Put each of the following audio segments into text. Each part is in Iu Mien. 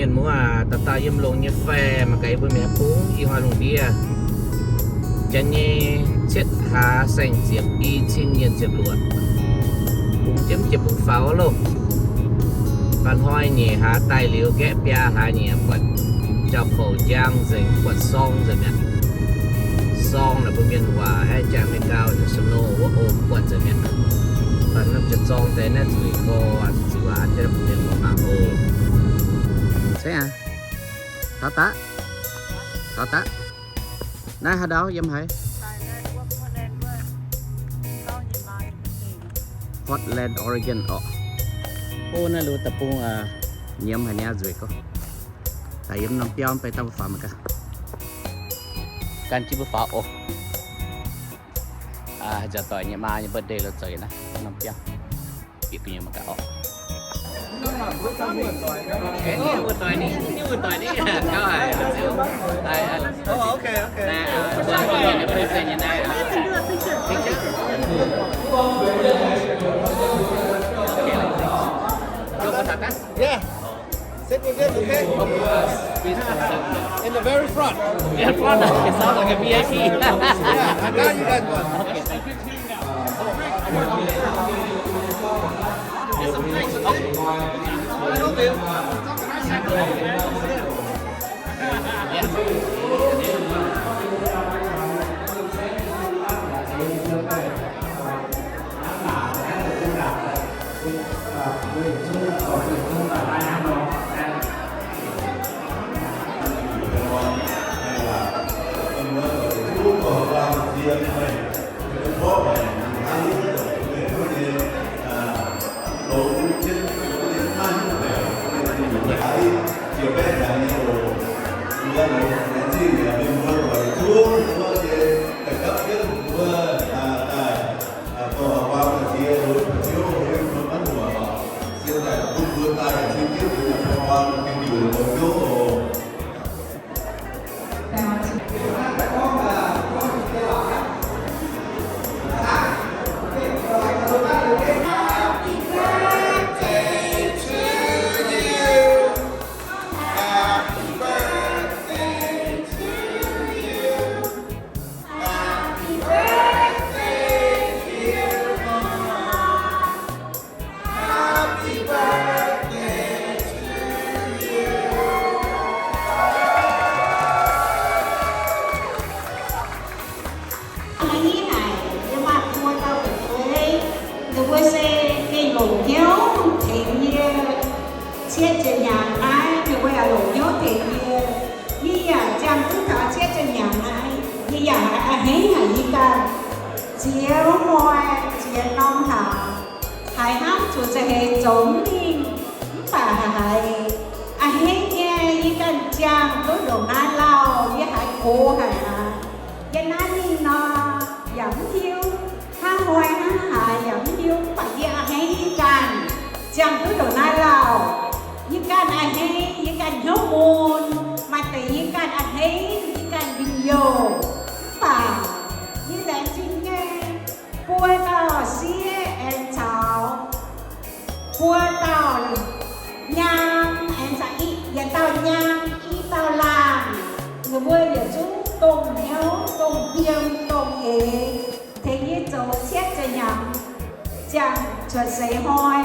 Mienh muoz aac, dauh dauh yiem longx nyei fai mangc gaax yie mbuo mienh bungx ih hnoi lungh ndiev janx nyei cietv hlaax saeng-ziepc i cin nyic ziepc luoqc, bungx jienv jiex bungx faaux loh. Baac hnoi nyeic hlaax daaih liuz, gaeqv biaa hlaax nyei buatc jauv-bouc njang nzengc, buatc sorng nzengc mi'aqv. Sorng naaic mbuo mienh waac aeqv, jaa America snow wuov o buatc nzengc mi'aqv. Baac norm jiex zorng deix naaiv nzueic gorx, ziouc waac jienv mbuo mienh muoz mangc oc. Cingx aqv. Taux daqv. Taux daqv. Naaiv haaix ndau yiem haaix? Portland, Oregon orqc. O, naaiv lui deic-bung nyiemz haic niaa, nzueic gorx. Daaih yiem norm biauv mv bei daaih mbuo faaux mangc gaax. Gan jienv mbuo faaux oc. Nzauc doic nyei maa nyei birthday lo zoux naaiv norm biauv. Bieqc gu'nyuoz mangc gaax orqc. Yeah. Sit with them, okay? In the very front. In front, it sounds like a V I P. Yeah, and now you guys want. Okay, thank you. Hnangv naaic, yie maaih buo dauh fu'jueiv, ninh mbuo se gengh longc hnyouv tengx yie. Cietv ziepc hnyangx naaiv ninh mbuo yaac longc hnyouv tengx yie. Yie yaac ziangh duqv taux cietv ziepc hnyangx naaiv, yie yaac haiz a'hneiv haic yie ganh. Ziex hnoi ziex norm hlaax, haiz hnangv zuqc za'heix zoux mv mingh, mv baac haiz a'hneiv nyei yie ganh ziangh duqv ndongc naaiv lauh, yie haiz gox haic aqv. Yie naaiv mingh nor, yaac mv hiuv hnangv haaix hnangv haaix, yaac mv hiuv, mv baac yie a'hneiv yie ganh ziangh duqv ndongc naaiv lauh. Yie ganh a'hneiv, yie ganh hnyouv mun, maaih deix yie ganh a'hneiv, yie ganh njien-youh. Mv baac yie laengz zingh nyei, buo dauh sieqv aengx caux buo dauh nyaam aengx caux i, yietc dauh nyaam, i dauh laanh, ninh mbuo yietc zungv dongh hnyouv, dongh biem, dongh eix, tengx yie zoux cietv ziepc hnyangx, ziangh cuotv seix hnoi.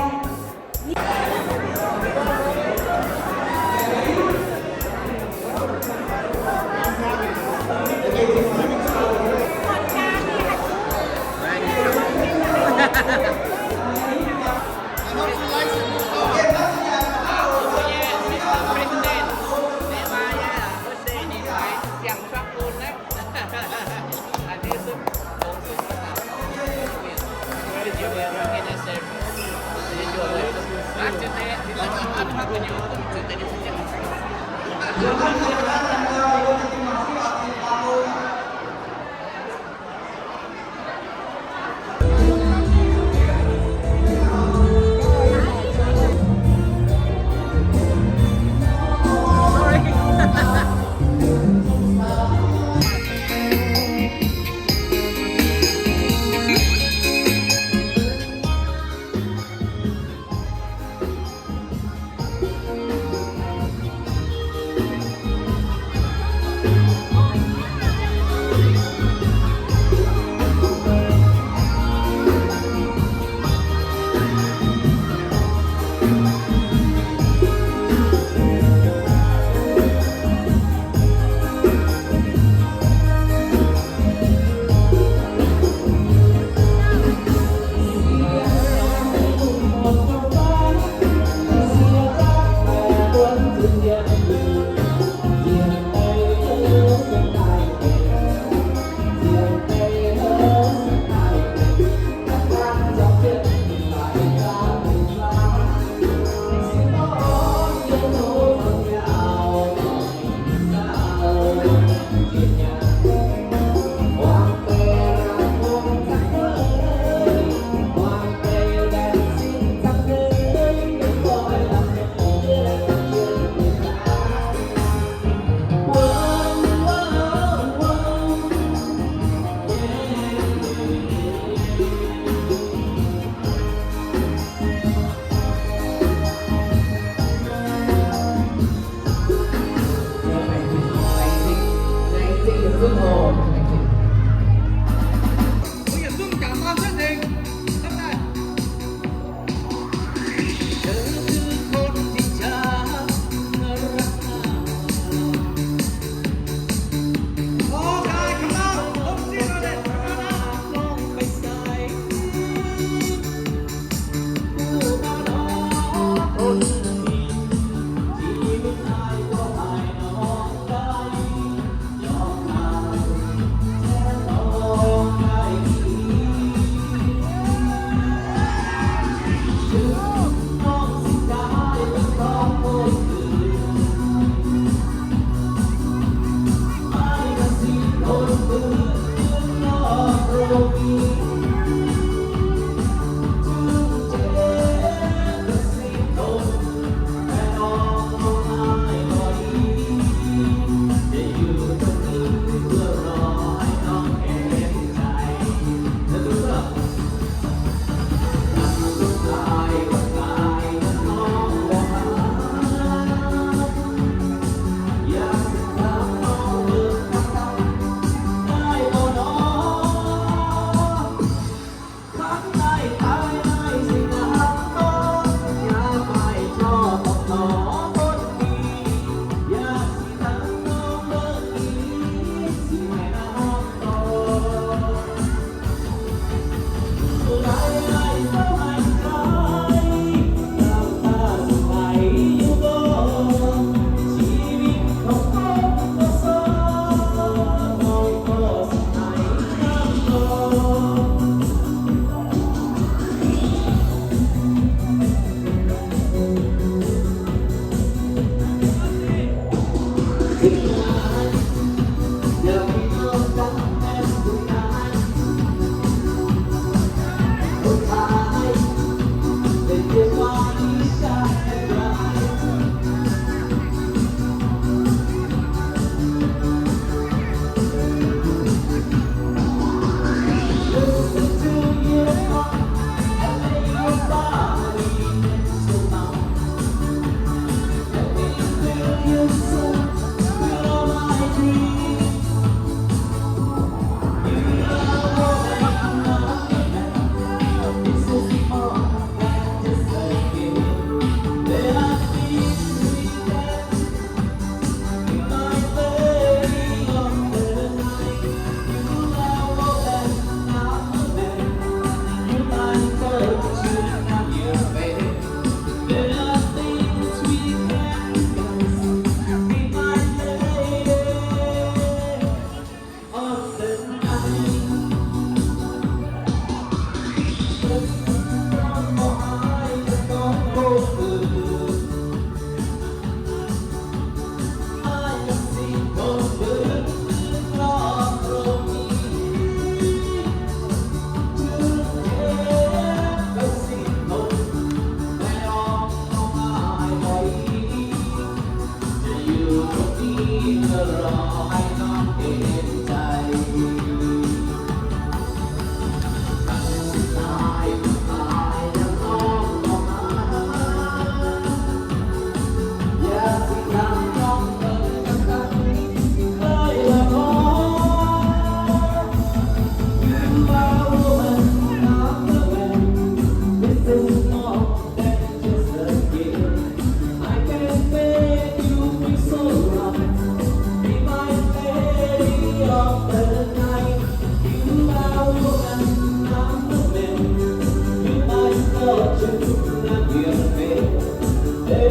Video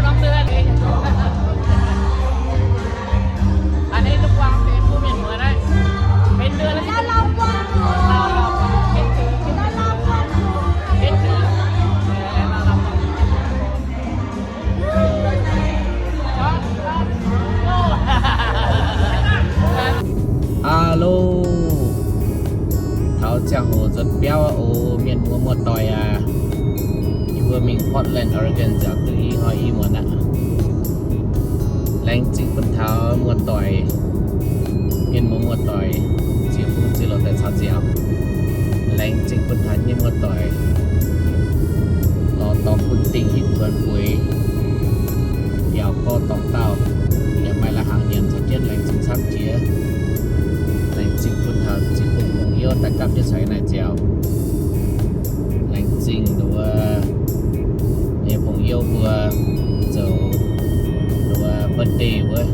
đóng đưa đi. Anh ấy lúc quăng thì cũng miền mùa đấy. Bên đưa nó. Alo, taux ziangh hoc nzuonx biauv oc, mienh muoz muoz-doic aac. Yie mbuo mingh Portland, Oregon nziaauc duqv i hnoi i muonz aqv. Laengz zingh bun taux muoz-doic, mienh muoz muoz-doic, ziex fungx ziex loz daaih caux nziaauc. Laengz zingh bun taux nyei muoz-doic, lorz dorngx bun dingh hitv tuonx bueix, biaux gorx dorngx daauh, yaac maaih lai-hnaangx nyanc caux jienv. Laengz zingh camv jiex. Laengz zingh bun taux zinh bung fungx youh daaih gapv jienv caux yie naaic nziaauc. Laengz zingh nduov nyei fungx youh mbuo zoux nduov birthday wuov.